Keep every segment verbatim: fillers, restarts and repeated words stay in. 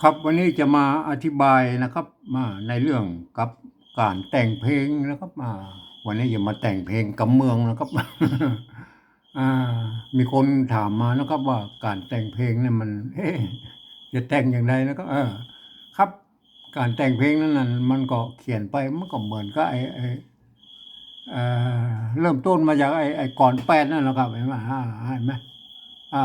ครับ วันนี้จะมาอธิบายนะครับ มาในเรื่องกับก๋านแต่งเพลงนะครับ อ่า วันนี้จะมาแต่งเพลงกำเมืองนะครับ อ่า มีคนถามมานะครับว่าก๋านแต่งเพลงเนี่ยมัน เอ๊ะ จะแต่งอย่างไรนะครับ เออ ครับ ก๋านแต่งเพลงนั้นน่ะ มันก็เขียนไป มันก็เหมือนกับไอ้ ไอ้ เอ่อ เริ่มต้นมาจากไอ้ ไอ้ก๋อนแปดนั่นแหละครับ หันก่อ อ่า หันก่อ อ่า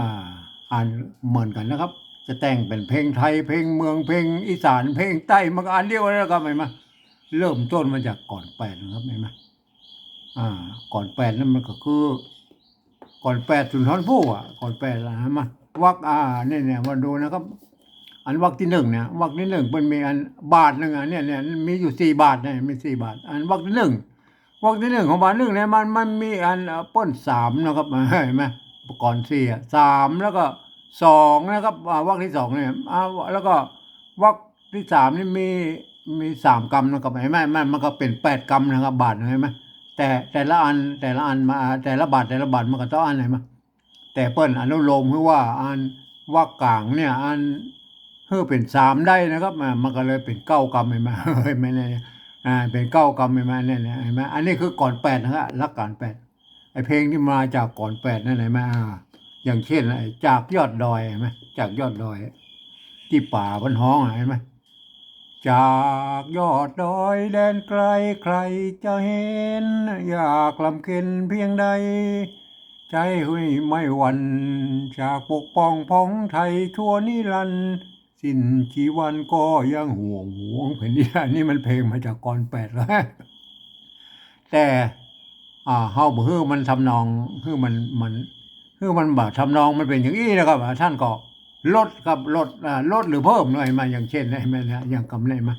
อ่านเหมือนกั๋นนะครับ จะแต่งเป๋นเพลงไทย เพลงเมือง เพลงอีสาน เพลงใต้ มันก็อันเดียวกั๋นนะครับ หันก่อ เริ่มต้นมาจากก๋อนแปดนะครับ หันก่อ อ่า ก๋อนแปดนั่นมันก็คือ ก๋อนแปดสุนทรภู่อะ ก๋อนแปดอะ หันก่อ วรรค อ่า นี่เนี่ย มาดูนะครับ อันวรรคตี้นึ่งเนี่ย วรรคตี้นึ่งเปิ้นมีอันบาทนึ่งอะ เนี่ย เนี่ย มีอยู่สี่บาทเนี่ย มีสี่บาท อันวรรคตี้นึ่ง วรรคตี้นึ่งของบาทนึ่งเนี่ย มัน มันมีอัน เอ่อ เปิ้นสามนะครับ หันก่อ ก๋อนสี่อะ สาม แล้วก็สองนะครับ อ่า วรรคตี้สองเนี่ย อ่า แล้วก็วรรคตี้สามนี่มี มีสามกำนะครับ หันก่อ มัน มันก็เป๋นแปดกำนะครับ บาทนึ่ง หันก่อ แต่ แต่ละอัน แต่ละอันมา แต่ละบาท แต่ละบาทมันก็เต้าอัน หันก่อ แต่เปิ้นอนุโลมหื้อว่าอันวรรคก๋างเนี่ย อันหื้อเป๋นสามได้นะครับ อ่า มันก็เลยเป๋นเก้ากำ หันก่อ หันก่อ เนี่ย อ่า เป๋นเก้ากำ หันก่อ เนี่ย เนี่ย หันก่อ อันนี้คือก๋อนแปดนะครับ หลักก๋านแปด ไอ้เพลงตี้มาจากก๋อนแปดนั่น หันก่อ อ่า อย่างเช่น ไอ้จากยอดดอย หันก่อ จากยอดดอย ตี้ป๋าเปิ้นฮ้องอะ หันก่อ จากยอดดอยแดนไกลใครจะเห็น ยากลำเค็ญเพียงใด ใจ๊หื้อไม่หวั่น จากปกป้องผองไทยทั่วนิรันดร์ สิ้นชีวันก็ยังห่วง ห่วงแผ่นดิน อันนี้มันเพลงมาจากก๋อนแปดแล้ว แต่ อ่า เฮาบ่หื้อมันทำนอง หื้อมัน มัน หื้อมันบ่าทำนองมันเป๋นอย่างอี้นะครับ อ่า ต้านก็ลดครับ ลด อ่า ลดหรือเพิ่มหน่อยมา อย่างเช่น หันก่อ เนี่ย อย่างกำเนี่ยมา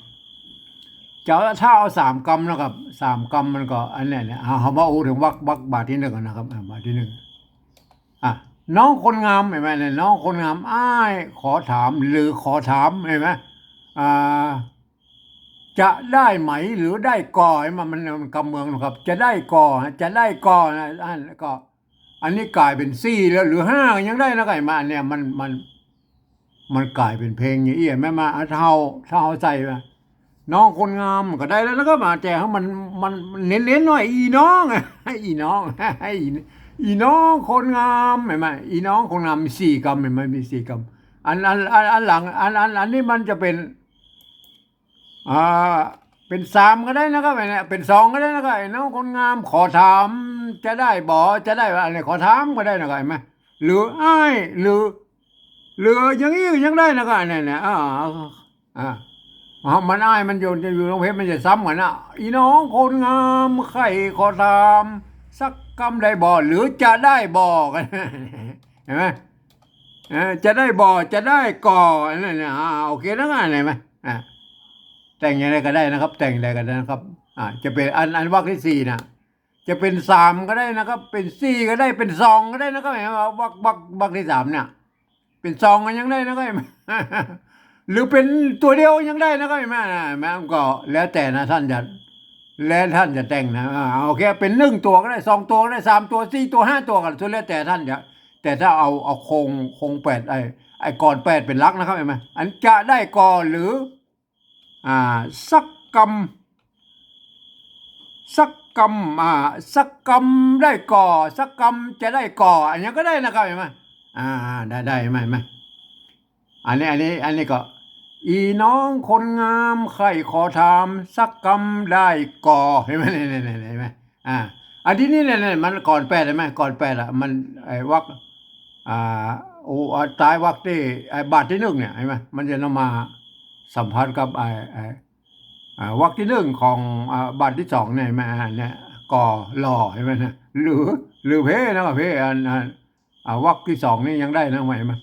จะ ถ้าเอาสามกำนะครับ สามกำมันก็อันเนี้ย เนี่ย เอา เฮามาอู้เถิงวรรค วรรคบาทตี้นึ่งก่อนนะครับ อ่า บาทตี้นึ่ง อ่ะ น้องคนงาม หันก่อ เนี่ย น้องคนงาม อ้ายขอถาม หรือขอถาม หันก่อ อ่า จะได้ไหมหรือได้ก่อ หันก่อ มัน มันกำเมืองนะครับ จะได้ก่อ จะได้ก่อนะ อันก็ อันนี้ก๋ายเป๋นสี่แล้ว หรือห้ายังได้นะครับ หันก่อ อันเนี้ยมัน มัน มันก๋ายเป๋นเพลงอย่างอี้ หันก่อ มา ถ้าเฮา ถ้าเฮาใส่ว่า น้องคนงามก็ได้แล้วนะครับ อ่า แต่หื้อมัน มันเน้นๆหน่อย อี่น้อง อี่น้อง อี่ อี่น้องคนงาม หันก่อ อี่น้องคนงาม มีสี่กำ หันก่อ มีสี่กำ อัน อัน อัน อันหลัง อัน อัน อันนี้มันจะเป๋น อ่า เป๋นสามก็ได้นะครับ อันเนี้ย เป๋นสองก็ได้นะครับ ไอ้น้องคนงามขอถาม จะได้บ่ จะได้บ่ อันนี้ขอถามก็ได้นะครับ หันก่อ หรืออ้าย หรือ หรืออย่างอี้ยังได้นะครับ เนี่ย เนี่ย อ่า อ่า อ่า มันอ้ายมันอยู่ อยู่ตรงเพชร มันจะซ้ำกั๋นนะ อี่น้องคนงามใค่ขอถาม สักกำได้บ่ หรือจะได้บ่ หันก่อ เออ จะได้บ่ จะได้ก่อ อันนั้นเนี่ย อ่า โอเคแล้วไง หันก่อ อ่า แต่งอย่างใดก็ได้นะครับ แต่งอย่างใดก็ได้นะครับ อ่า จะเป๋นอัน อันวรรคตี้สี่น่ะ จะเป๋นสามก็ได้นะครับ เป๋นสี่ก็ได้ เป๋นสองก็ได้นะครับ หันก่อ วรรค วรรค วรรคตี้สามเนี่ย เป๋นสองก็ยังได้นะครับ หรือเป๋นตั๋วเดียวยังได้นะครับ หันก่อ มันก็แล้วแต่นะ ต้านจะ แล้วต้านจะแต่งนะ อ่า โอเค เป๋นนึ่งตั๋วก็ได้ สองตั๋วก็ได้ สามตั๋ว สี่ตั๋ว ห้าตั๋วก็สุดแล้วแต่ต้านจะ แต่ถ้าเอา เอาโครง โครงแปด ไอ้ ไอ้ก๋อนแปดเป๋นหลักนะครับ หันก่อ อันจะได้ก่อ หรือ อ่า สักกำ สักกำ อ่า สักกำได้ก่อ สักกำจะได้ก่อ อันนี้ก็ได้นะครับ หันก่อ อ่า ได้ ได้ หันก่อ อันนี้ อันนี้ อันนี้ก็ อี่น้องคนงามใค่ขอถาม สักกำได้ก่อ หันก่อ เนี่ย เนี่ย เนี่ย หันก่อ อ่า อันนี้ เนี่ย เนี่ย มันก๋อนแปด หันก่อ มันก๋อนแปดอะ มัน ไอ้วรรค อ่า โอ้ อ่า ต๊ายวรรคตี้ ไอ้บาทตี้นึ่งเนี่ย หันก่อ มันจะนำมาสัมพันธ์กับไอ้ ไอ้ อ่า วรรคตี้นึ่งของ อ่า บาทตี้สองเนี่ย หันก่อ เนี่ย ก่อหล่อ หันก่อ นะ หรือ หรือเพนะ เพ อัน อัน อ่า วรรคตี้สองนี่ยังได้นะ หันก่อ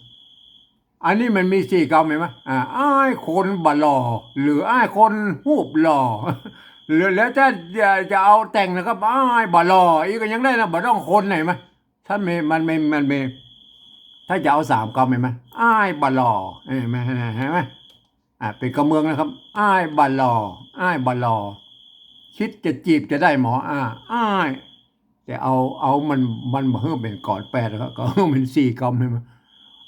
อันนี้มันมีสี่กำ หันก่อ อ่า อ้ายคนบ่หล่อ หรืออ้ายคนฮูปหล่อ หรือแล้วถ้าจะ จะเอาแต่งนะครับ อ้ายบ่หล่อ อี้ก็ยังได้นะ บ่ต้องคน หันก่อ ถ้ามี มันมี มันมี ถ้าจะเอาสามกำ หันก่อ อ้ายบ่หล่อ หันก่อ หันก่อ อ่า เป๋นกำเมืองนะครับ อ้ายบ่หล่อ อ้ายบ่หล่อ คิดจะจีบจะได้หมอ อ่า อ้าย แต่เอา เอามัน มันบ่หื้อเป๋นก๋อนแปดนะครับ ก็หื้อเป๋นสี่กำ หันก่อ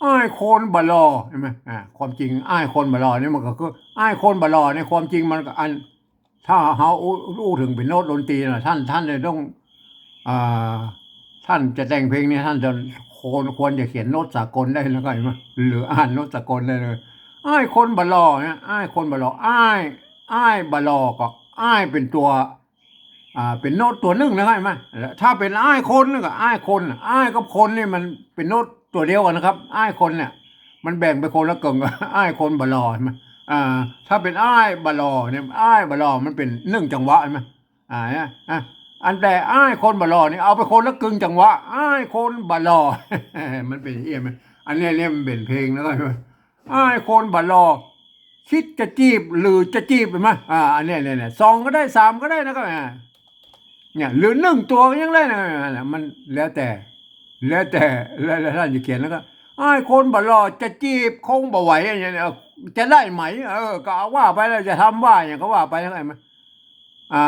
อ้ายคนบ่หล่อ หันก่อ อ่า ความจริงอ้ายคนบ่หล่อนี่มันก็คือ อ้ายคนบ่หล่อนี่ความจริงมันก็อัน ถ้าเฮาอู้ อู้เถิงเป๋นโน้ตดนตรีนะ ต้าน ต้านจะต้อง อ่า ต้านจะแต่งเพลงนี่ ต้านจะควร ควรจะเขียนโน้ตสากลได้แล้วก็ หันก่อ หรืออ่านโน้ตสากลได้เลย อ้ายคนบ่หล่อเนี่ย อ้ายคนบ่หล่อ อ้าย อ้ายบ่หล่อก็ อ้ายเป๋นตั๋ว อ่า เป๋นโน้ตตั๋วนึ่งนะครับ หันก่อ แล้วถ้าเป๋นอ้ายคนนี่ก็อ้ายคน อ้ายกับคนนี่มันเป๋นโน้ตตั๋วเดียวกั๋นนะครับ อ้ายคนเนี่ย มันแบ่งไปคนละเกิ่ง อ้ายคนบ่หล่อ หันก่อ อ่า ถ้าเป๋นอ้ายบ่หล่อเนี่ย อ้ายบ่หล่อมันเป๋นนึ่งจังหวะ หันก่อ อ่า เนี่ย อ่ะ อันแต่อ้ายคนบ่หล่อนี่เอาไปคนละกึ่งจังหวะ อ้ายคนบ่หล่อ มันเป๋นอย่างอี้ หันก่อ อันเนี้ย เนี่ยมันเป๋นเพลงแล้วก็ อ้ายคนบ่หล่อ คิดจะจีบหรือจะจีบ หันก่อ อ่า อันเนี้ย เนี่ย เนี่ย สองก็ได้ สามก็ได้นะครับ อ่า เนี่ย หรือนึ่งตั๋วก็ยังได้นะ มันแล้วแต่ แล้วแต่ แล้ว แล้วต้านจะเขียนแล้วก็ อ้ายคนบ่หล่อจะจีบคงบ่ไหว อย่างเงี้ย จะได้ไหม เออ ก็เอาว่าไปแล้ว จะทำว่าอย่างก็ว่าไปนะครับ หันก่อ อ่า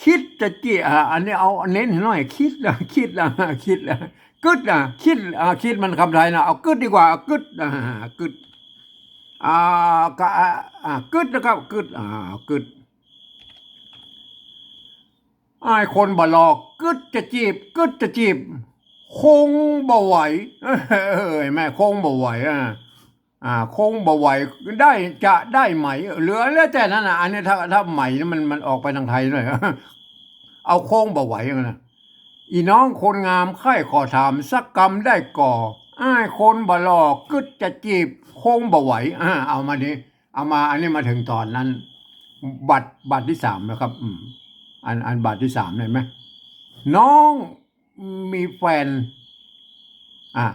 คิดจะจีบ อ่า อันนี้เอาเน้นหน่อย คิดนะ คิดนะ คิดนะ กึ๊ดนะ คิด อ่า คิดมันคำไทยนะ เอากึ๊ดดีกว่า เอากึ๊ด อ่า กึ๊ด อ่า ก็ อ่า อ่า กึ๊ดนะครับ กึ๊ด อ่า กึ๊ด อ้ายคนบ่หล่อ กึ๊ดจะจีบ กึ๊ดจะจีบ คงบ่ไหว เออ แม่ คงบ่ไหว อ่า อ่า คงบ่ไหว ได้ จะได้ไหม เหลือแล้วแต่นั้นน่ะ อันนี้ถ้า ถ้าไหมนี่มัน มันออกไปตางไทยหน่อย เอาคงบ่ไหวนะ อี่น้องคนงามใค่ขอถาม สักกำได้ก่อ อ้ายคนบ่หล่อกึ๊ดจะจีบ คงบ่ไหว อ่า เอามาดิ เอามา อันนี้มาเถิงต๋นนั้น บาท บาทตี้สามนะครับ อืม อัน อันบาทตี้สาม หันก่อ น้อง มีแฟน อ่ะ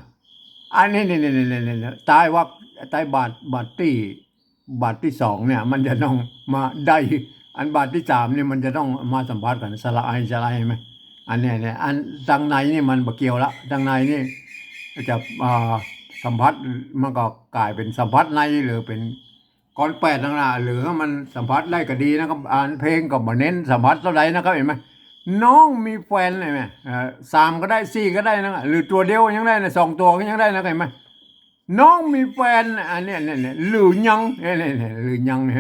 อันนี้ นี่ นี่ นี่ นี่ นี่ ใต้วรรค ใต้บาท บาทตี้ บาทตี้สองเนี่ย มันจะต้องมาได้ อันบาทตี้สามเนี่ย มันจะต้องมาสัมพัทธ์กั๋น สระไอ สระไอ หันก่อ อันเนี้ย เนี่ย อันตางในนี่มันบ่เกี่ยวละ ตางในนี่จะ อ่า สัมพัทธ์ มันก็ก๋ายเป๋นสัมพัทธ์ใน หรือเป๋น กรแปดนั่นน่ะ หรือมันสัมพัทธ์ได้ก็ดีนะครับ อันเพลงก็บ่เน้นสัมพัทธ์เต้าใดนะครับ หันก่อ น้องมีแฟน หันก่อ เอ่อ สามก็ได้ สี่ก็ได้นะ หรือตั๋วเดียวยังได้นะ สองตั๋วก็ยังได้นะ หันก่อ น้องมีแฟน อันเนี้ย เนี่ย เนี่ย หรือยัง เนี่ย เนี่ย เนี่ย หรือยัง เนี่ย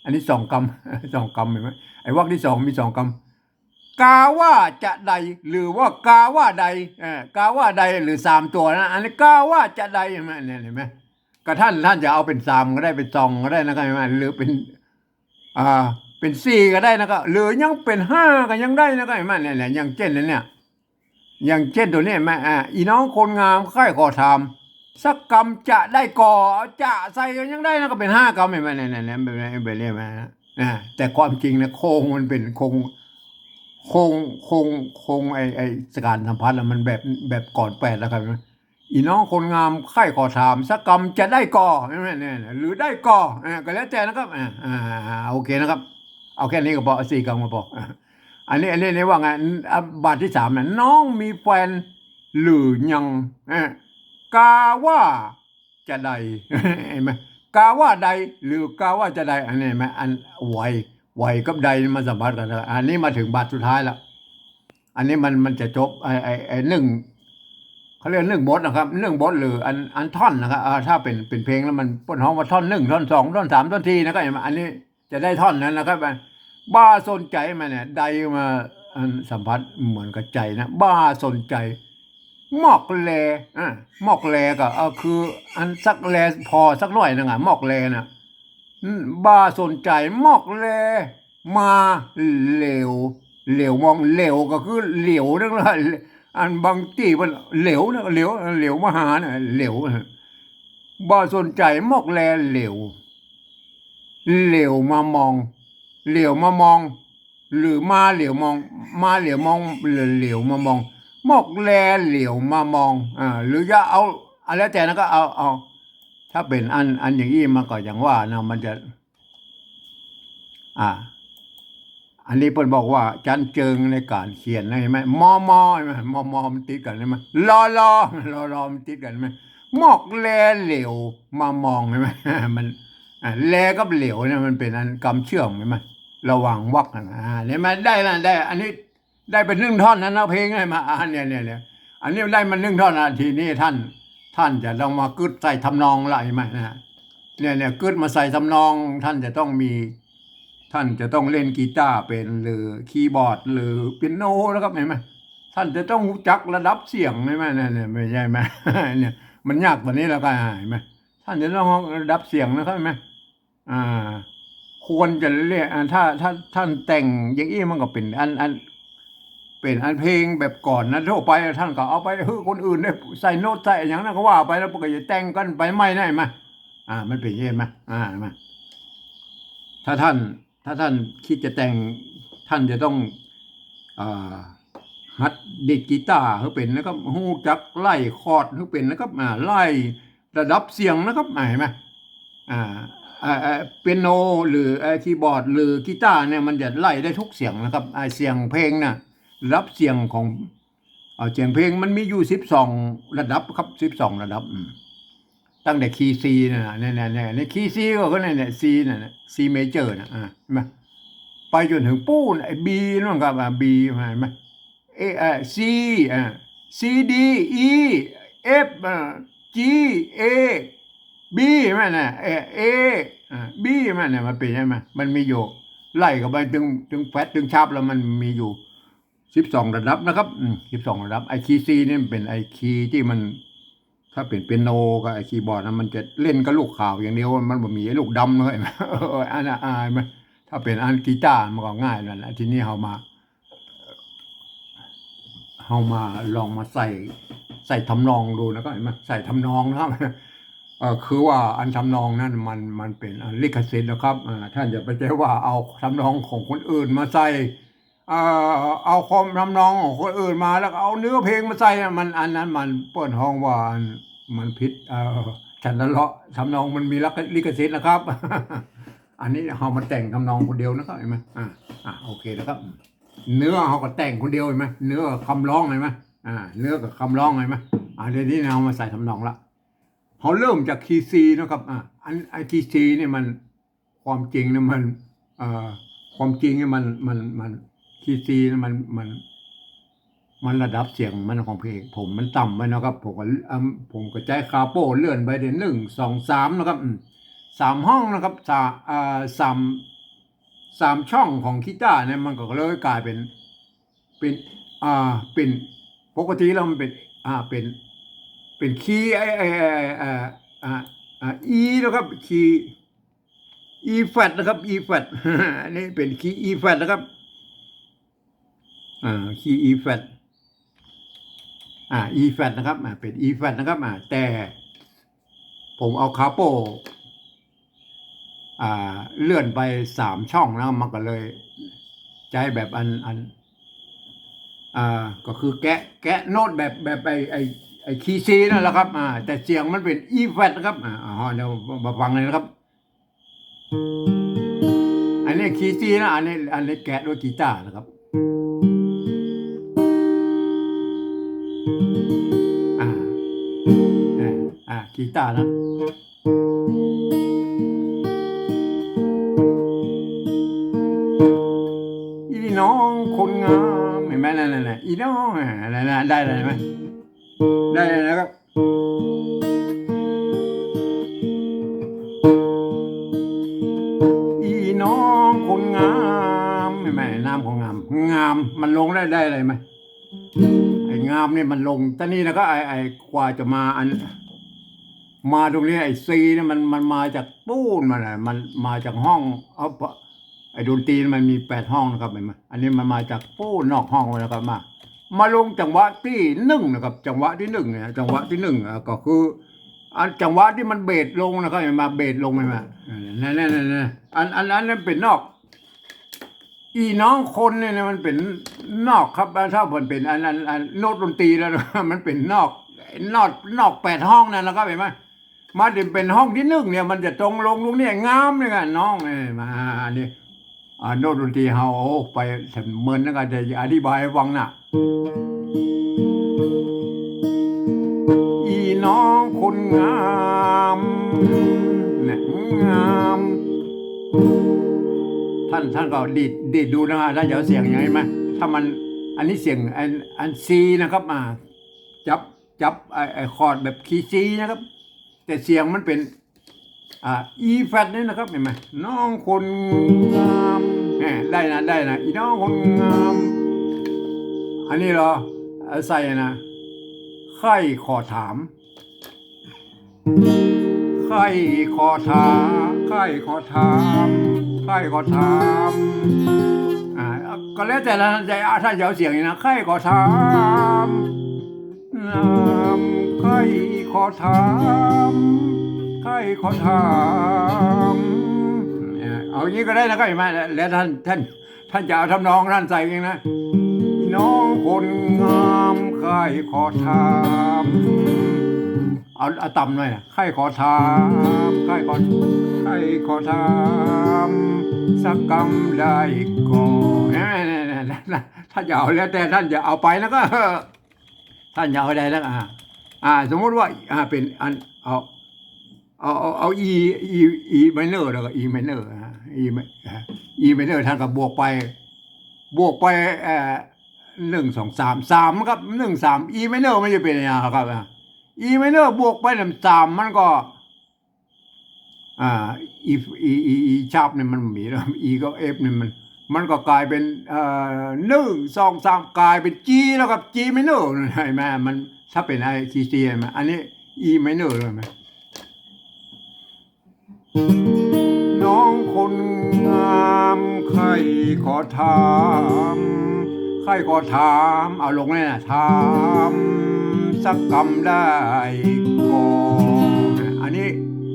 อันนี้สองกำ สองกำ หันก่อ ไอ้วรรคตี้สองมีสองกำ กาว่าจะใด หรือว่ากาว่าใด เอ่อ กาว่าใด หรือสามตั๋วนะ อันนี้กาว่าจะใด หันก่อ เนี่ย หันก่อ ก็ต้าน ต้านจะเอาเป๋นสามก็ได้ เป๋นสองก็ได้นะครับ หันก่อ หรือเป๋น อ่า เป๋นสี่ก็ได้นะครับ หรือยังเป๋นห้าก็ยังได้นะครับ หันก่อ เนี่ย เนี่ย อย่างเจ้นอันเนี้ย อย่างเจ้นตั๋วเนี้ย หันก่อ อ่า อี่น้องคนงามใค่ขอถาม สักกำจะได้ก่อ เอาจะใส่ก็ยังได้นะ ก็เป๋นห้ากำ หันก่อ เนี่ย เนี่ย เนี่ย แบบนี้ แบบนี้ หันก่อ นะ แต่ความจริงนะ คงมันเป๋นคง คง คง คง ไอ้ ไอ้ก๋านสัมพัทธ์อะ มันแบบ แบบกรแปดแล้วครับ อี่น้องคนงามใค่ขอถาม สักกำจะได้ก่อ หันก่อ เนี่ย เนี่ย หรือได้ก่อ อ่า ก็แล้วแต่นะครับ อ่า อ่า อ่า โอเคนะครับ เอาแค่นี้ก็พอ เอาสี่กำก็พอ อ่า อันนี้ อันนี้ นี่ว่าไง อ่ะ บาทตี้สามนะ น้องมีแฟนหรือยัง อ่ะ กาว่าจะใด หันก่อ กาว่าใด หรือกาว่าจะใด อันนี้หันก่อ อันไหว ไหวกับใดมันสัมพัทธ์กั๋นนะ อันนี้มาเถิงบาทสุดท้ายแล้ว อันนี้มัน มันจะจบ ไอ้ ไอ้ ไอ้นึ่ง เขาเรียกนึ่งบทนะครับ นึ่งบทหรืออัน อันท่อนนะครับ อ่า ถ้าเป๋น เป๋นเพลงแล้วมันเปิ้นฮ้องว่าท่อนนึ่ง ท่อนสอง ท่อนสาม ท่อนสี่นะครับ หันก่อ อันนี้จะได้ท่อนนั้นนะครับ บ่สนใจ๋มาเนี่ย ใดมา อันสัมพัทธ์เหมือนกับใจ๋นะ บ่สนใจ๋ มอกแล อ่ะ มอกแลก็ เอ่อ คืออันสักแลผ่อสักหน้อยนึ่งอะ มอกแลน่ะ อืม บ่สนใจ๋ มอกแล มาเหลียว เหลียวมอง เหลียวก็คือเหลียวนั่นแหละ อันบางตี้มันเหลียวนะ เหลียว เหลียวมาหาน่ะ เหลียว บ่สนใจ๋ มอกแลเหลียว เหลียวมามอง เหลียวมามอง หรือมาเหลียวมอง มาเหลียวมอง เหลียว เหลียวมามอง มอกแลเหลียวมามอง อ่า หรือจะเอา อ่ะ แล้วแต่นะ ก็เอา เอา ถ้าเป๋นอัน อันอย่างอี้มันก็อย่างว่านะ มันจะ อ่า อันนี้เปิ้นบอกว่า จั๊นเจิงในก๋านเขียนนะ หันก่อ มอมอ หันก่อ มอมอ มันติดกั๋น หันก่อ ลอลอ ลอลอ มันติดกั๋น หันก่อ มอกแลเหลียวมามอง หันก่อ มัน อ่า แลกับเหลียวเนี่ยมันเป๋นอันกำเชื่อม หันก่อ ระหว่างวรรคนะ อ่า หันก่อ ได้ละ ได้ อันนี้ได้เป๋นนึ่งท่อนนะ เนื้อเพลงหันก่อ อ่า เนี่ย เนี่ย เนี่ย อันนี้ได้มานึ่งท่อนนะ ทีนี้ต้าน ท่านจะต้องมากึ๊ดใส่ทำนองละ หันก่อ นะ เนี่ย เนี่ย กึ๊ดมาใส่ทำนอง ท่านจะต้องมี ท่านจะต้องเล่นกีตาร์เป๋น หรือคีย์บอร์ด หรือเปียโนนะครับ หันก่อ ท่านจะต้องฮู้จักระดับเสียง หันก่อ เนี่ย เนี่ย ไม่ใจ้ หันก่อ เนี่ย มันยากตรงนี้แล้วก็ หันก่อ ท่านจะต้องระดับเสียงนะครับ หันก่อ อ่า ควรจะเล่น อ่า ถ้า ถ้าท่านแต่งอย่างอี้มันก็เป๋นอัน อัน เป๋นอันเพลงแบบก่อนนะ ทั่วไปท่านก็เอาไปหื้อคนอื่นได้ใส่โน้ตใส่อะหยังนะก็ว่าไป แล้วก็จะแต่งกั๋นไปใหม่นะ หันก่อ อ่า มันเป๋นอย่างนี้ หันก่อ อ่า หันก่อ ถ้าท่าน ถ้าท่านกึ๊ดจะแต่ง ท่านจะต้อง อ่า หัดดีดกีตาร์หื้อเป๋นนะครับ ฮู้จักไล่คอร์ดหื้อเป๋นนะครับ อ่า ไล่ระดับเสียงนะครับ อ่า หันก่อ อ่า อ่า อ่า เปียโน หรือ เอ่อ คีย์บอร์ด หรือกีตาร์เนี่ย มันจะไล่ได้ทุกเสียงนะครับ อ่า เสียงเพลงน่ะ ระดับเสียงของ เอ่อ เสียงเพลงมันมีอยู่สิบสองระดับครับ สิบสองระดับ อืม ตั้งแต่คีย์ซีนะ เนี่ย เนี่ย เนี่ย เนี่ย คีย์ซีก็คือเนี่ย เนี่ย ซีน่ะ เนี่ย ซีเมเจอร์น่ะ อ่า หันก่อ ไปจ๋นเถิงปู๊น ไอ้บีนั่นครับ อ่า บี หันก่อ เอ เอ่อ ซี อ่า ซี ดี อี เอฟ อ่า จี เอ บี หันก่อ เอ เอ อ่า บี หันก่อ มันเป๋นยังไง มันมีอยู่ ไล่กั๋นไปเถิง เถิงแฟลต เถิงชาร์ป แล้วมันมีอยู่สิบสองระดับนะครับ อืม สิบสองระดับ ไอ้คีย์ซีนี่มันเป๋นไอ้คีย์ตี้มัน ถ้าเป๋นเปียโนกับไอ้คีย์บอร์ดนะ มันจะเล่นกับลูกขาวอย่างเดียว มันบ่มีไอ้ลูกดำเลย เออ อันน่ะ อ่า หันก่อ ถ้าเป๋นอันกีตาร์มันก็ง่ายนั่นแหละ ทีนี้เฮามา เฮามาลองมาใส่ ใส่ทำนองดูนะครับ หันก่อ ใส่ทำนองนะครับ เอ่อ คือว่าอันทำนองนั้นมัน มันเป๋นอันลิขสิทธิ์นะครับ อ่า ท่านอย่าไปใจ้ว่าเอาทำนองของคนอื่นมาใส่ เอ่อ เอาความทำนองของคนอื่นมา แล้วก็เอาเนื้อเพลงมาใส่นะ มัน อันนั้นมันเปิ้นฮ้องว่าอัน มันผิด เอ่อ ฉันทะเลาะ ทำนองมันมีลิขสิทธิ์นะครับ อันนี้เฮามาแต่งทำนองคนเดียวนะครับ หันก่อ อ่า อ่า โอเคนะครับ เนื้อเฮาก็แต่งคนเดียว หันก่อ เนื้อกับคำฮ้อง หันก่อ อ่า เนื้อกับคำฮ้อง หันก่อ อ่า ทีนี้เฮามาใส่ทำนองละ เฮาเริ่มจากคีย์ซีนะครับ อ่า อัน ไอ้คีย์ซีนี่มัน ความจริงนะมัน เอ่อ ความจริงเนี่ยมัน มัน มัน คีย์ซีเนี่ยมัน มัน มันระดับเสียงมันของเพลงผมมันต่ำไปนะครับ ผมก็ เอิ่ม ผมก็ใจ๊คาโป้เลื่อนไปเดี๋ยวหนึ่ง สอง สามนะครับ อืม สามห้องนะครับ สา- เอ่อ สาม สามช่องของกีตาร์เนี่ย มันก็เลยกลายเป๋น เป๋น อ่า เป๋น ปกติแล้วมันเป๋น อ่า เป๋น เป๋นคีย์ ไอ้ ไอ้ ไอ้ ไอ้ อ่า อ่า อ่า อีนะครับ คีย์ อีแฟลตนะครับ อีแฟลต อันนี้เป๋นคีย์อีแฟลตนะครับ อ่า คีย์อีแฟลต อ่า อีแฟลตนะครับ อ่า เป๋นอีแฟลตนะครับ อ่า แต่ผมเอาคาโป้ อ่า เลื่อนไปสามช่องนะ มันก็เลยใจ๊แบบอัน อัน อ่า ก็คือแกะ แกะโน้ตแบบ แบบไอ้ ไอ้ ไอ้คีย์ซีนั่นแหละครับ อ่า แต่เสียงมันเป๋นอีแฟลตนะครับ อ่า อ๋อ เดี๋ยวมาฟังเลยนะครับ อันนี้คีย์ซีนะ อันนี้ อันนี้แกะด้วยกีตาร์นะครับ อ่า เออ อ่า กีตาร์นะ อีน้องคนงาม หันก่อ นั่น นั่น นั่น อีน้อง อ่า นั่น นั่น ได้เลย หันก่อ ได้เลยนะครับ อีน้องคนงาม หันก่อ นามคนงาม งาม มันลงได้ ได้เลย หันก่อ ไอ้งามนี่มันลง ตะนี้แล้วก็ไอ้ ไอ้กว่าจะมาอัน มาตรงนี้ไอ้ซีเนี่ยมัน มันมาจากปู๊นมาน่ะ มันมาจากห้อง เอา ไอ้ดนตรีมันมีแปดห้องนะครับ หันก่อ อันนี้มันมาจากปู๊นนอกห้องมาแล้วครับ มา มาลงจังหวะตี้นึ่งนะครับ จังหวะตี้นึ่งเนี่ย จังหวะตี้นึ่ง อ่ะ ก็คือ อันจังหวะตี้มันเบสลงนะครับ หันก่อ เบสลง หันก่อ เออ นั่น นั่น นั่น นั่น อัน อัน อันนั้นเป๋นนอก อีน้องคนเนี่ยนะ มันเป๋นนอกครับ ถ้ามันเป๋นอัน อัน อันโน้ตดนตรีแล้วนะ มันเป๋นนอก นอก นอกแปดห้องนั่นนะครับ หันก่อ มาถึงเป๋นห้องตี้นึ่งเนี่ย มันจะตรงลงตรงนี้ งามเนี่ยครับ น้อง เอ้ย มา อันนี้ อ่า โน้ตดนตรีเฮา โอ้ ไปเถิงเมินแล้วก็จะอธิบายให้ฟังนะ อีน้องคนงาม เนี่ย งาม ท่าน ท่านก็ดีด ดีดดูนะฮะ ท่านจะเอาเสียงยังไงมา ถ้ามัน อันนี้เสียงอัน อันซีนะครับ อ่า จับ จับไอ้ ไอ้คอร์ดแบบคีย์ จี นะครับ แต่เสียงมันเป๋น อ่า อี แฟลต นี่นะครับ หันก่อ น้องคนงาม แหม ได้นะ ได้นะ อีน้องคนงาม อันนี้เหรอ เอาใส่นะ ใค่ขอถาม ใค่ขอถาม ใค่ขอถาม ใค่ขอถาม อ่า ก็แล้วแต่ละ แต่ถ้าจะเอาเสียงนี้นะ ใค่ขอถาม น้ำ ใค่ขอถาม ใค่ขอถาม เนี่ย เอาอย่างนี้ก็ได้นะครับ หันก่อ แล้วท่าน ท่าน ท่านจะเอาทำนองท่านใส่เองนะ อีน้องคนงาม ใค่ขอถาม เอา เอาต่ำหน่อยนะ ใค่ขอถาม ใค่ขอ ใค่ขอถาม สักกำได้ก่อ เนี่ย เนี่ย เนี่ย เนี่ย ถ้าจะเอาแล้วแต่ท่านจะเอาไปแล้วก็ ท่านจะเอาได้แล้ว อ่า อ่า สมมุติว่า อ่า เป๋นอัน เอา เอา เอา เอา อี อี อี ไมเนอร์ แล้วก็ อี ไมเนอร์ อ่า อี ไม อ่า อี ไมเนอร์ ท่านก็บวกไป บวกไป เอ่อ หนึ่ง สอง สาม สามครับ หนึ่ง สาม อี ไมเนอร์ มันจะเป๋นยังไงครับ อ่า อี ไมเนอร์ บวกไปนำ สาม มันก็ อ่า อี อี อี อีชาร์ปเนี่ยมันมีแล้ว อีกับเอฟเนี่ยมัน มันก็กลายเป๋น เอ่อ หนึ่ง สอง สาม กลายเป๋นจีแล้วครับ จีไมเนอร์ หันก่อ มัน ถ้าเป๋นไอ้คีย์ จี หันก่อ อันนี้ อีไมเนอร์ เลยหันก่อ น้องคนงาม ใค่ขอถาม ใค่ขอถาม เอาลงเลยนะ ถาม สักกำได้ก่อ อันนี้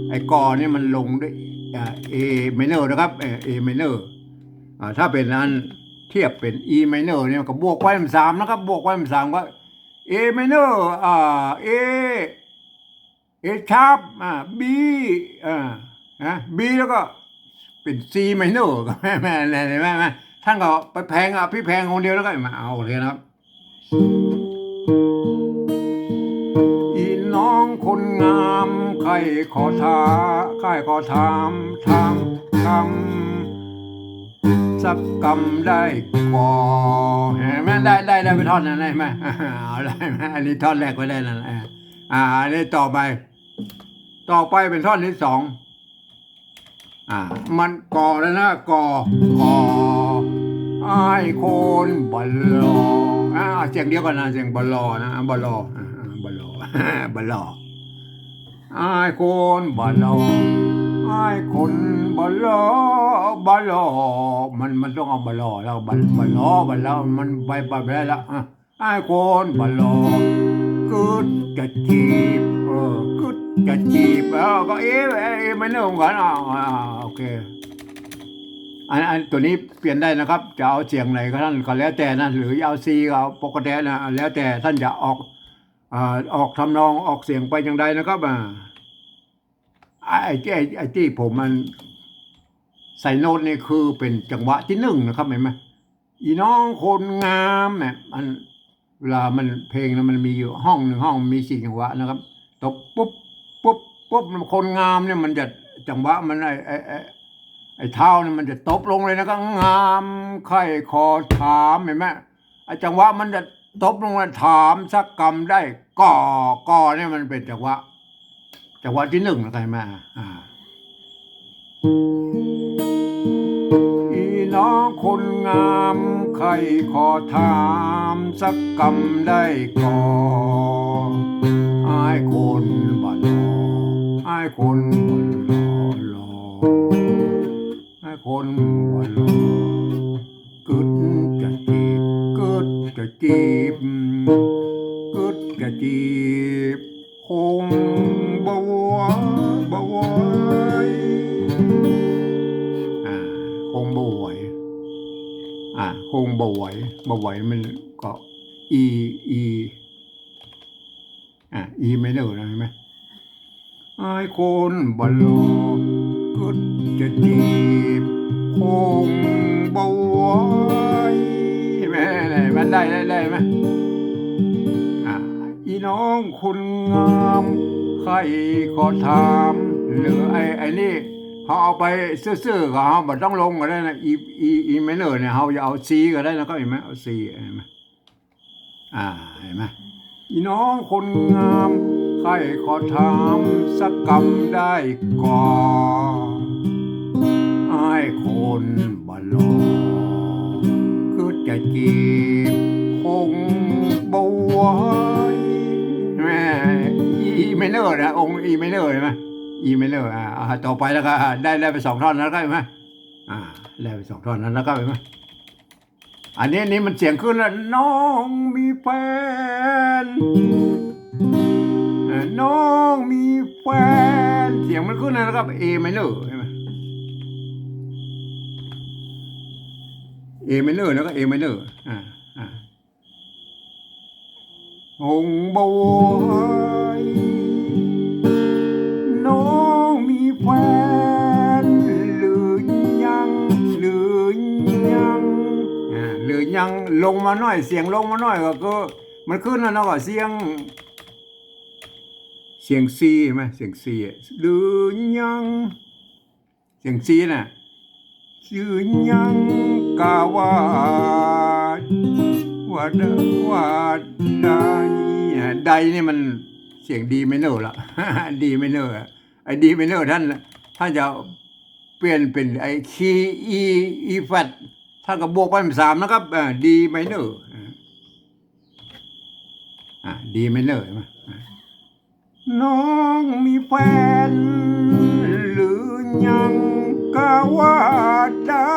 ไอ้ก่อนี่มันลงด้วย อ่า เอไมเนอร์ นะครับ เอ เอไมเนอร์ อ่า ถ้าเป๋นอันเทียบเป๋น อีไมเนอร์ เนี่ยก็บวกไปนำ สาม นะครับ บวกไปนำ สาม ก็ เอไมเนอร์ อ่า เอ เอชาร์ป อ่า บี อ่า นะ บี แล้วก็เป๋น ซีไมเนอร์ ก็แม่ แม่ แม่ แม่ แม่ ท่านก็ไปแพลง อ่ะ พลิกแพลงคนเดียวแล้วก็มาเอาเลยนะครับ อีน้องคนงาม ใค่ขอถา ใค่ขอถาม ถาม ถาม สักกำได้ก่อ หันก่อ ได้ ได้ ได้ไปท่อนนั้นได้ไหม เอาได้ไหม อันนี้ท่อนแรกไว้ได้แล้วนะ อ่า อันนี้ต่อไป ต่อไปเป๋นท่อนที่สอง อ่า มันก่อแล้วนะ ก่อ ก่อ อ้ายคนบ่หล่อ อ่า เสียงเดียวกั๋นนะ เสียงบ่หล่อนะ บ่หล่อ อ่า อ่า บ่หล่อ บ่หล่อ อ้ายคนบ่หล่อ อ้ายคนบ่หล่อ บ่หล่อ มัน มันต้องเอาบ่หล่อแล้ว บ่ บ่หล่อ บ่หล่อ มันไป ไปไม่ได้แล้ว อ่ะ อ้ายคนบ่หล่อ กึ๊ดจะจีบ เออ กึ๊ดจะจีบ เออ ก็ เอ เอ เอไมเนอร์ เหมือนกั๋น อ่า อ่า โอเค อัน อัน ตัวนี้เปลี่ยนได้นะครับ จะเอาเสียงไหนก็ท่าน ก็แล้วแต่นะ หรือจะเอา ซี ก็เอาปกตินะ แล้วแต่ท่านจะออก อ่า ออกทำนอง ออกเสียงไปอย่างใดนะครับ อ่า ไอ้ ไอ้ ไอ้ ไอ้ตี้ผมมันใส่โน้ตนี่คือเป๋นจังหวะตี้นึ่งนะครับ หันก่อ อีน้องคนงามเนี่ย มัน เวลามันเพลงนะ มันมีอยู่ห้องหนึ่งห้อง มีสี่จังหวะนะครับ ตบปุ๊บ ปุ๊บ ปุ๊บ คนงามเนี่ยมันจะ จังหวะมัน ไอ้ ไอ้ ไอ้ ไอ้เท้าเนี่ยมันจะตบลงเลยนะครับ งาม ใค่ขอถาม หันก่อ ไอ้จังหวะมันจะตบลงมา ถามสักกำได้ก่อ ก่อเนี่ยมันเป๋นจังหวะ จังหวะตี้นึ่งนะครับ หันก่อ อ่า อีน้องคนงาม ใค่ขอถามสักกำได้ก่อ อ้ายคนบ่หล่อ อ้ายคนบ่หล่อ หล่อ อ้ายคนบ่หล่อ กึ๊ดจะจีบ กึ๊ดจะจีบ กึ๊ดจะจีบ คงบ่ไหว บ่ไหว อ่า คงบ่ไหว อ่า คงบ่ไหว บ่ไหวมันก็ อี อี อ่า อีไมเนอร์นะ หันก่อ อ้ายคนบ่หล่อ กึ๊ดจะจีบ คงบ่ไหว หันก่อ มันได้ ได้ ได้ไหม อ่า อีน้องคนงาม ใค่ขอถาม หรือไอ้ ไอ้นี่ เฮาเอาไปซื่อๆ ก็เฮาบ่ต้องลงก็ได้นะ อี อี อีไมเนอร์ เนี่ย เฮาจะเอา ซี ก็ได้นะ ก็หันก่อ เอา ซี หันก่อ อ่า หันก่อ อีน้องคนงาม ใค่ขอถามสักกำได้ก่อ ไอ้คนบ่หล่อ คือจะจีบคงบ่ไหว แม่ อี อี minor นะ องค์ อี minor เห็นไหม อี minor อ่า อ่า ต่อไปแล้วก็ อ่า ได้ ได้ไปสองท่อนแล้วก็เห็นไหม อ่า ได้ไปสองท่อนนั้นแล้วก็เห็นไหม อันนี้ นี่มันเสียงขึ้นแล้ว น้องมีแฟน อ่า น้องมีแฟน เสียงมันขึ้นแล้วก็ A minor เห็นไหม A minor แล้วก็ A minor อ่า อ่า คงบ่ไหว น้องมีแฟนหรือยัง หรือยัง อ่า หรือยัง ลงมาหน้อย เสียงลงมาหน้อยก็คือ มันขึ้นแล้วเนาะ ก็เสียง เสียง C เห็นไหม เสียง C อะ หรือยัง เสียง C น่ะ หรือยัง กะว่า ว่าได้ ว่าได้ อ่า ได้นี่มันเสียง D minor ละ D minor อะ ไอ้ D minor ท่าน ท่านจะเปลี่ยนเป็นไอ้ key E E flat ท่านก็บวกไปสามนะครับ อ่า D minor อ่า อ่า D minor เห็นไหม อ่า น้องมีแฟนหรือยัง กะว่าได้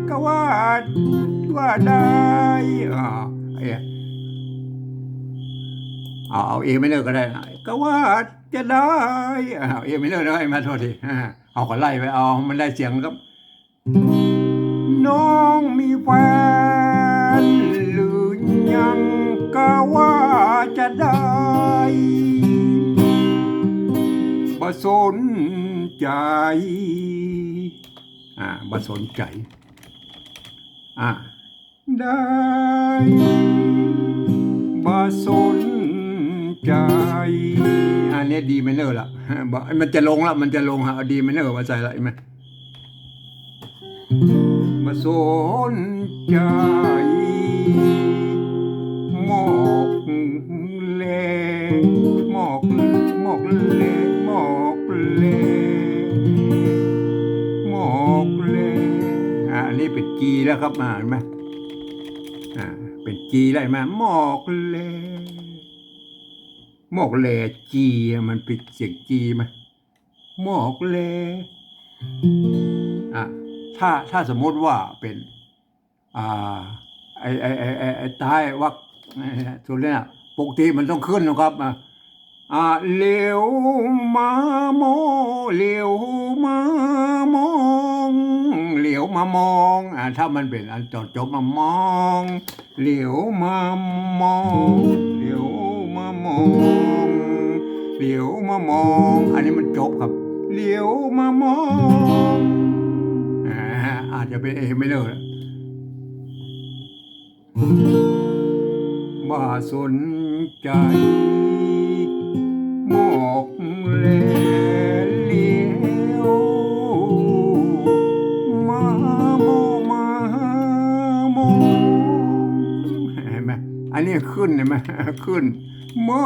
กะว่า ว่าได้ อ่า เอ้ย เอา เอา A minor ก็ได้นะ กะว่าจะได้ อ่า เอา A minor ได้มา โทษที อ่า เอาก็ไล่ไป เอา มันได้เสียงครับ น้องมีแฟนหรือยัง กะว่าจะได้ บ่สนใจ๋ อ่า บ่สนใจ๋ อ่า ได้ บ่สนใจ๋ อันนี้ D minor ละ บ่ มันจะลงละ มันจะลง เอา D minor มาใส่ละ เห็นไหม บ่สนใจ๋ หมอกแล หมอก หมอกแล หมอกแล หมอกแล อ่า อันนี้เป็น G แล้วครับ อ่า เห็นไหม อ่า เป็น G แล้ว เห็นไหม หมอกแล หมอกแล G อ่ะ มันเป็นเสียง G ไหม หมอกแล อ่ะ ถ้า ถ้าสมมติว่าเป็น อ่า ไอ้ ไอ้ ไอ้ ไอ้ ไอ้ท้ายวรรค ไอ้ สุดเลยน่ะ ปกติมันต้องขึ้นนะครับ อ่ะ อ่า เหลียวมามอง เหลียวมามอง เหลียวมามอง อ่า ถ้ามันเป็นอันตอนจบมา มอง เหลียวมามอง เหลียวมามอง เหลียวมามอง อันนี้มันจบครับ เหลียวมามอง อ่า อาจจะเป็น A minor แล้ว บ่สนใจ๋ หมอกแล เหลียวมามอง มามอง เห็นไหม อันนี้ขึ้น เห็นไหม ขึ้น มอ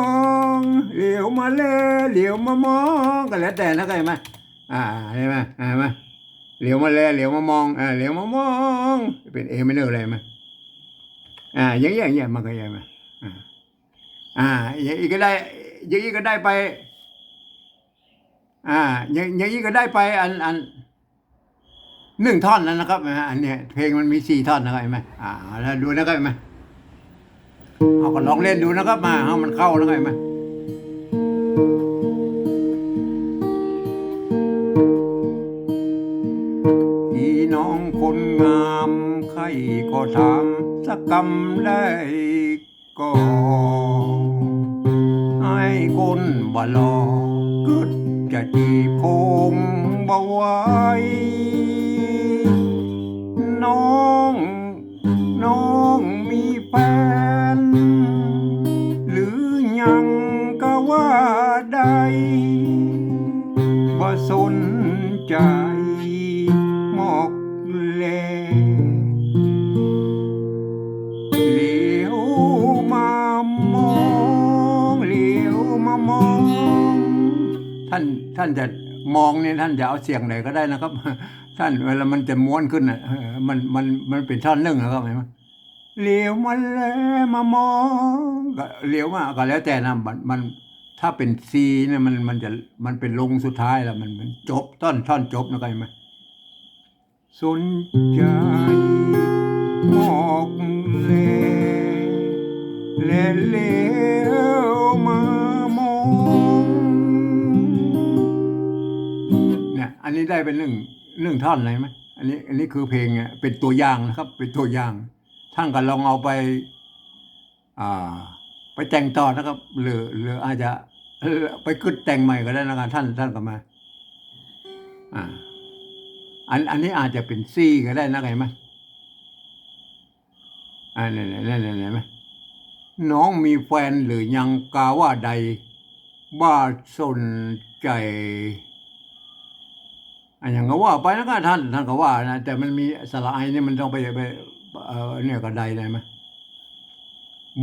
ง เหลียวมาแล เหลียวมามอง ก็แล้วแต่นะ เข้าใจ๋ไหม อ่า เห็นไหม เห็นไหม เหลียวมาแล เหลียวมามอง อ่า เหลียวมามอง เป็น A minor เลย เห็นไหม อ่า อย่างเงี้ย อย่างเงี้ย มันก็ เห็นไหม อ่า อ่า อย่างนี้ก็ได้ อย่างนี้ก็ได้ไป อ่า อย่าง อย่างนี้ก็ได้ไปอัน อัน หนึ่งท่อนแล้วนะครับ อ่า อันเนี้ย เพลงมันมีสี่ท่อนนะครับ เห็นไหม อ่า แล้วดูนะครับ เห็นไหม เอาก็ลองเล่นดูนะครับ มา เอามันเข้านะครับ เห็นไหม อีน้องคนงาม ใค่ขอถามสักกำได้ก่อ ไอ้คนบ่หล่อ กึ๊ดจะจีบคงบ่ไหว น้อง น้องมีแฟนหรือยัง กะว่าได้ บ่สนใจ๋ หมอกแล เหลียวมามอง ท่านจะมองเนี่ย ท่านจะเอาเสียงไหนก็ได้นะครับ ท่าน เวลามันจะม้วนขึ้นน่ะ เออ มัน มัน มันเป๋นท่อนนึ่งนะครับ หันก่อ เหลียวมาแลมามอง ก็เหลียวมา ก็แล้วแต่นะ มัน มัน ถ้าเป๋นซีเนี่ย มัน มันจะ มันเป๋นลงสุดท้ายแล้ว มัน มันจบ ท่อน ท่อนจบนะ หันก่อ สนใจ๋มอกแล และเหลียวมามอง เนี่ย อันนี้ได้เป๋นนึ่ง นึ่งท่อนเลยไหม อันนี้ อันนี้คือเพลงเนี่ย เป๋นตั๋วอย่างนะครับ เป๋นตั๋วอย่าง ท่านก็ลองเอาไป อ่า ไปแต่งต่อนะครับ หรือ หรืออาจจะ เออ ไปกึ๊ดแต่งใหม่ก็ได้นะครับ ท่าน ท่านก็มา อ่า อัน อันนี้อาจจะเป๋นซีก็ได้นะ หันก่อ อ่า เนี่ย เนี่ย เนี่ย เนี่ย หันก่อ น้องมีแฟนหรือยัง กาว่าใด บ่สนใจ๋ อะหยังก็ว่าไปนะครับ ท่าน ท่านก็ว่านะ แต่มันมีสระไอนี่ มันต้องไป ไป เอ่อ เนี่ยก็ได้ หันก่อ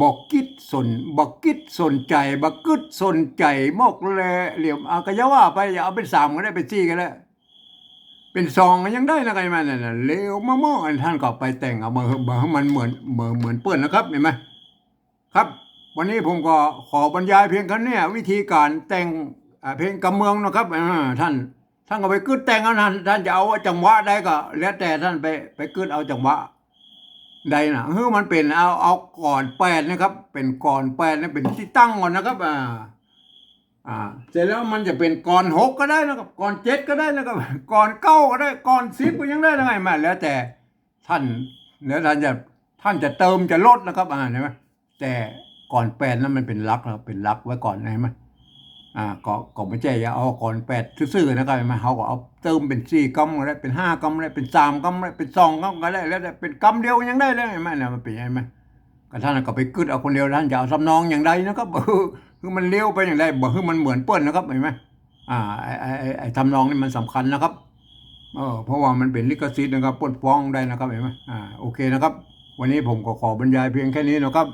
บ่กึ๊ดสน บ่กึ๊ดสนใจ๋ บ่กึ๊ดสนใจ๋มอกแล เหลียว อ่ะ ก็อย่าว่าไป อย่าเอาเป๋นสามก็ได้ เป๋นสี่ก็ได้ เป๋นสองก็ยังได้นะ หันก่อ นั่นน่ะ เหลียวมามอง อันท่านก็ไปแต่งเอามา มาหื้อมันเหมือน เหมือน เหมือนเปิ้นนะครับ หันก่อ ครับ วันนี้ผมก็ขอบรรยายเพียงเต้านี้ วิธีก๋านแต่ง อ่า เพลงกำเมืองนะครับ อ่า ท่าน ท่านก็ไปกึ๊ดแต่งเอา ท่าน ท่านจะเอาจังหวะใดก็แล้วแต่ท่านไป ไปกึ๊ดเอาจังหวะใดนะ หื้อมันเป๋น เอา เอาก่อนแปดนะครับ เป๋นก่อนแปดนะ เป๋นตี้ตั้งก่อนนะครับ อ่า อ่า เสร็จแล้วมันจะเป๋นก่อนหกก็ได้นะครับ ก่อนเจ็ดก็ได้นะครับ ก่อนเก้าก็ได้ ก่อนสิบก็ยังได้นะ หันก่อ แล้วแต่ท่าน แล้วท่านจะ ท่านจะเติมจะลดนะครับ อ่า หันก่อ แต่ก่อนแปดนั้นมันเป๋นหลักนะครับ เป๋นหลักไว้ก่อน หันก่อ อ่า ก็ ก็บ่ใจ้จะเอาก่อนแปดซื่อๆนะครับ หันก่อ เฮาก็เอาเติมเป๋นสี่กำก็ได้ เป๋นห้ากำก็ได้ เป๋นสามกำก็ได้ เป๋นสองกำก็ได้ แล้วแต่เป๋นกำเดียวยังได้เลย หันก่อ เนี่ย มันเป๋น หันก่อ ก็ท่านก็ไปกึ๊ดเอาคนเดียว ท่านจะเอาทำนองอย่างใดนะครับ เออ หื้อมันเลี้ยวไปอย่างใด บ่หื้อมันเหมือนเปิ้นนะครับ หันก่อ อ่า ไอ้ ไอ้ ไอ้ ไอ้ทำนองนี่มันสำคัญนะครับ เออ เพราะว่ามันเป๋นลิขสิทธิ์นะครับ เปิ้นฟ้องได้นะครับ หันก่อ อ่า โอเคนะครับ วันนี้ผมก็ขอบรรยายเพียงแค่นี้นะครับ